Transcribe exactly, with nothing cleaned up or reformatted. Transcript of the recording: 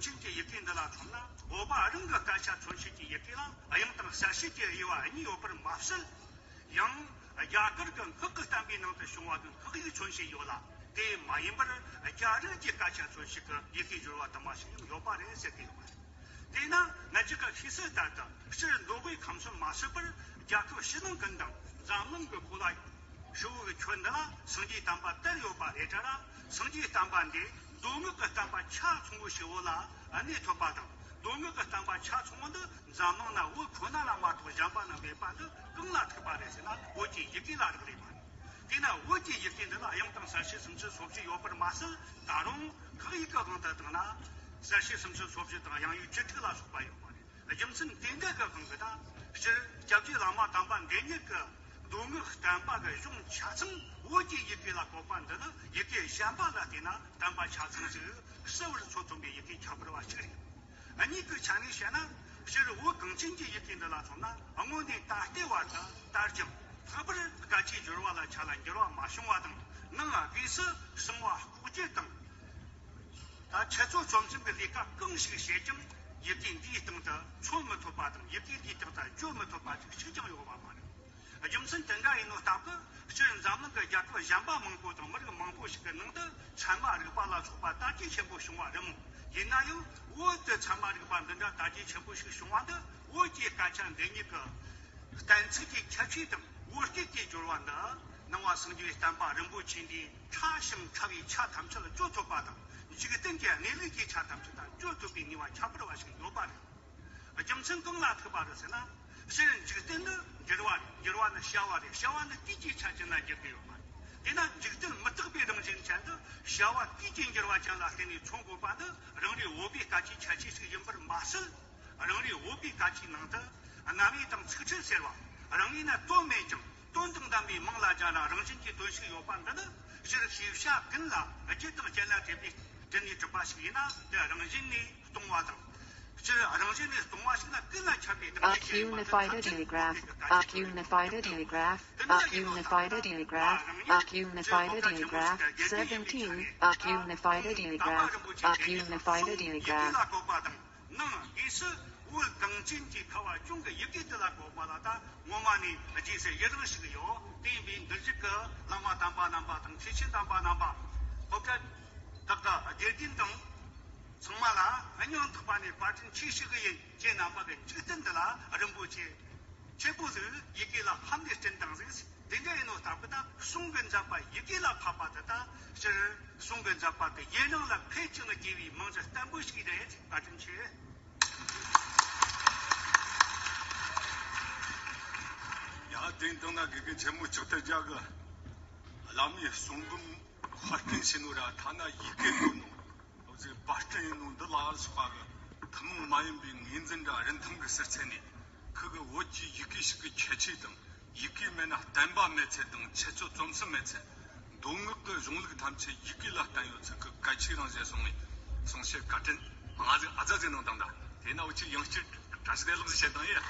ཆེན་གྱི་ཡི་གེ་འདི་ལ་མཚོན་ན། བོད་པ་རང་གི་སྐད་ཆ་མཚོན་བྱེད་ཀྱི་ཡི་གེ་ལ་དབྱངས་དང་གསལ་བྱེད་ཀྱི་དབྱེ་བ་གཉིས་ཡོད་པར་མ་ཟད། ཡང་རྒྱ་གར་གྱི་སྔགས་ཀྱི་བསྟན་པའི་ནང་དུ་བྱུང་བ་གི་སྔགས་ཡིག་མཚོན་བྱེད་ཡོད་ལ། དེ་མ་ཡིན་པར་རྒྱ་རིགས་ཀྱི་སྐད་ཆ་མཚོན་བྱེད་ཀྱི་ཡི་གེ་སྦྱོར་བ་དུ་མ་ཞིག་ཡང་ཡོད་པ་རེད་ཟེར་གྱི་ཡོད་པ་རེད། དེས་ན་ང་ཅག་གི་ཤེས་གསལ་ལྟར་དུ། སྤྱིར་མདོ་དབུས་ཁམས་གསུམ་མ་ཟད་པར་རྒྱལ་ཁབ་ཕྱི་ནང་ཀུན་དང་འཛམ་གླིང་གི་གོ་ལ་ཧྲིལ་བོ་གི་ཁྱོན་འདི་ལ་སངས་རྒྱས་བསྟན་པ་དར་ཡོད་པ་རེད་དྲ་ར། སངས་རྒྱས་བསྟན་པ་འདི་མདོ་སྔགས་ཀྱི་བསྟན་པ་ཆ་ཚང་བོ་ཞིག་བོད་ལ་གནས་ཐུབ་པ་དང་། མདོ་སྔགས་ཀྱི་བསྟན་པ་ཆ་ཚང་བོ་འདི་འཛམ་གླིང་ན་བོད་ཁོ་ན་ལ་མ་གཏོགས་གཞན་པ་ན་མེད་པ་འདི་གང་ལ་ཐུག་པ་རེད་ཟེར་ན། བོད་ཀྱི་ཡི་གེ་ལ་རག་ལས་པ་རེད། དེས་ན་བོད་ཀྱི་ཡི་གེ་འདི་ལ་དབྱངས་དང་གསལ་བྱེད་སུམ་ཅུ་སོ་བཞི་ཡོད་པར་མ་ཟད། ད་རུང་སྔགས་ཡིག་གི་དབང་དུ་བཏང་ན་གསལ་བྱེད་སུམ་ཅུ་སོ་བཞི་དང་དབྱངས་ཡིག་བཅུ་དྲུག་ལ་སོགས་པ་ཡོད་པ་རེད། རྒྱུ་མཚན་དེ་འདྲ་གི་དབང་གིས་ད་སྤྱིར་སྐྱབས་རྗེ་བླ་མ་དམ་པ་འདི་ཉིད་ཀྱི་མདོ་སྔགས་བསྟན་པ་གི་གཞུང་ཆ་ཚང་བོད་ཀྱི་ཡི་གེ་ལ་བཀོད་པ་འདི་ནི། ཡི་གེ་གཞན་པ་ལ་བལྟས་ན་བསྟན་པ་ཆ་ཚང་ཞིག་གསལ་བར་མཚོན་ཐུབ་པའི་ཡི་གེ་ཁྱད་པར་བ་ཞིག་རེད། གཉིས་ཀྱི་ཆ་ནས་བཤད་ན། སྤྱིར་བོད་གངས་ཅན་གྱི་ཡི་གེ་འདི་ལ་མཚོན་ན། སྔོན་ནས་ད་ལྟའི་བར་དུ་དར་ཞིང་ལྷག་པར་སྐད་ཆའི་སྦྱོར་བ་ལ་ཆ་ལ་འགྱུར་བ་མ་བྱུང་བ་དང་། ནང་སྒོས་སུ་གསང་བ་ལྐོག་གྱུར་དང་། ད་འཆད་རྩོད་རྩོམ་གསུམ་གྱི་ལས་ཀ་གང་ཞིག་བྱེད་ཀྱང་། ཡི་གེ་འདིའི་སྟེང་དུ་མཚོན་མི་ཐུབ་པ་དང་། ཡི་གེ་འདིའི་སྟེང་དུ་བརྗོད་མི་ཐུབ་པ་ཅིག་གཅིག་ཀྱང་ཡོད་པ་མ་རེད། རྒྱུ་མཚན་དེ་འདྲ་ཡིན་ནོ་སྟབས་ཀྱིས། སྤྱིར་འཛམ་གླིང་གི་རྒྱལ་ཁབ་གཞན་པ་མང་པོ་དང་མི་རིགས་མང་པོ་ཞིག་གི་ནང་དུ་ཚད་མ་རིག་པ་ལ་སོགས་པ་དར་རྒྱས་ཆེན་པོ་བྱུང་བ་རེད་མོད། ཡིན་ན་ཡང་བོད་དུ་ཚད་མ་རིག་པ་འདི་འདྲ་དར་རྒྱས་ཆེན་པོ་ཞིག་བྱུང་བ་འདི། བོད་ཀྱི་སྐད་ཆ་འདི་ཉིད་ཀྱི་གཏན་ཚིགས་ཀྱི་ཁྱད་ཆོས་དང་། བོད་སྐད་ཀྱི་སྦྱོར་བ་འདི་ནང་པ་སངས་རྒྱས་བསྟན་པ་རིན་པོ་ཆེ་འདིའི་ཕྲ་ཞིང་ཕྲ་བའི་ཆ་ཐམས་ཅད་ལ་སྤྱོད་ཐུབ་པ་དང་། འཇིག་རྟེན་གྱི་གནས་ལུགས་ཀྱི་ཆ་ཐམས་ཅད་དང་སྤྱོད་ཐུབ་པའི་ནུས་པ་ཁྱད་པར་བ་ཞིག་ཡོད་པ་རེད། རྒྱུ་མཚན་གང་ལ་ཐུག་པ་རེད་ཟེར་ན། སྤྱིར་འཇིག་རྟེན་ནི་འགྱུར་བ་རེད། འགྱུར་བ་ནི་བྱ་བ་རེད། བྱ་བ་ནི་དུས་ཀྱི་ཆ་ཅན་ལ་འགྱུར་གྱི་ཡོད་པ་རེད། དེས་ན་འཇིག་རྟེན་མི་རྟག་པའི་རང་བཞིན་ཅན་དུ། བྱ་བ་དུས་ཀྱི་འགྱུར་བ་ཅན་ལ་བརྟེན་ནས་མཚོན་དགོས་པ་ནི། རང་རེའི་བོད་པའི་སྐད་ཆའི་ཁྱད་ཆོས་ཤིག་ཡིན་པར་མ་ཟད། རང་རེའི་བོད་པའི་སྐད་ཆའི་ནང་དུ་རྣམ་དབྱེ་དང་ཚིག་ཕྲད་ཟེར་བ། རང་ངོས་ན་དོན་མེད་ཀྱང་དོན་དང་ལྡན་པའི་མིང་ལ་སྦྱར་ན་རང་བཞིན་གྱིས་དོན་ཞིག་ཡོད་པ་འདི་ནི། སྤྱིར་ཤེས་བྱ་ཀུན་ལ་རྒྱུ་དང་རྐྱེན་ལ་བརྟེན་པའི་དྲིན་ནས་གྲུབ་པ་ཞིག་ཡིན་ན། དེ་རང་བཞིན་ནས་སྟོང་བ་དང་། སྤྱིར་རང་བཞིན་ནས་སྟོང་བ་ཞིག་ན་ཀུན་ལ་ཁྱབ་པའི་དང་། Arcue Unified Telegraph, Arcue Unified Telegraph, Arcue Unified Telegraph, Arcue Unified Telegraph, seventeen, Arcue Unified Telegraph, Arcue Unified Telegraph. ནང་སྒོས་སུ་བོད་གངས་ཅན་གྱི་ཁ་བ་ལྗོངས་ཀྱི་ཡི་གེ་འདི་ལ་གོ་བ་ལ་ད་ངོ་མ་ནས་རྗེས་སུ་ཡི་རང་ཞིག་ཡོད། དེ་ཡིན་པའི་འདིར་བཞུགས་ཀྱི་བླ་མ་དམ་པ་རྣམ་པ་དང་། མཁན་ཆེན་དམ་པ་རྣམ་པ། སློབ་གྲྭ་བདག་དང་དགེ་རྒན་དང་། ཚང་མ་ལ་སྙིང་ཐག་པ་ནས་བཀའ་དྲིན་ཆེ་ཞུ་གི་ཡིན། ཁྱེད་རྣམ་པ་གི་འཇིག་རྟེན་འདི་ལ་རིན་པོ་ཆེ་ཆེན་པོ་ཟིག་ཡི་གེ་ལ་ཕབ་ནས་བསྐྲུན་བཏང་ཟིག་དེ་འདྲ་ཡིན་ནོ་སྟབས་ཀྱིས་ད་གསུང་གི་མཛད་པ་ཡི་གེ་ལ་ཕབ་པ་དེ་ད་སྤྱིར་གསུང་གི་མཛད་པ་དེ་ཡུན་རིང་ལ་འཕེལ་བཅུག་ནས་སྐྱེ་བའི་རྨང་གཞི་བརྟན་པོ་ཞིག་རེད། བཀའ་དྲིན་ཆེ། ཡ། དེང་དུང་ན་དགེ་རྒན་ཆེན་མོ་ལྕགས་ཐར་རྒྱ་གི་བླ་མའི་གསུང་འབུམ་དཔར་སྐྲུན་བྱས་ནོ་ར། ཐ་ན་ཡི་གེ་བཀོད་ནོ། འོ་ཟེར་པར་སྐྲུན་ཡིན་ནོ་འདི་ལ་སོགས་པ་གི་ཐུན་མོང་མ་ཡིན་པའི་ངོས་འཛིན་ར་རིན་ཐང་གི་ཟུར་ཚད་ནས། ཁུ་གི་བོད་ཀྱི་ཡི་གེ་ཞིག་གི་ཁྱད་ཆོས་དང་། ཡི་གེ་མེད་ན་བསྟན་པ་མེད་ཚུལ་དང་། འཆད་རྩོད་རྩོམ་གསུམ་མེད་ཚུལ། མདོ་སྔགས་ཀྱི་གཞུང་ལུགས་ཐམས་ཅད་ཡི་གེ་ལ་བརྟེན་ཡོད་ཚུལ་གྱི་གལ་ཆེའི་རང་བཞིན་གསུངས་ནས། གསུང་བཤད་བཀའ་དྲིན་མང་ཟིག་ཨ་ཙ་ཟིག་གནང་དང་། ད་དེ་ན་འུ་ཆོས་ཡང་བསྐྱར་བཀྲ་ཤིས་བདེ་ལེགས་ཟིག་བཤད་དང་ཡིན།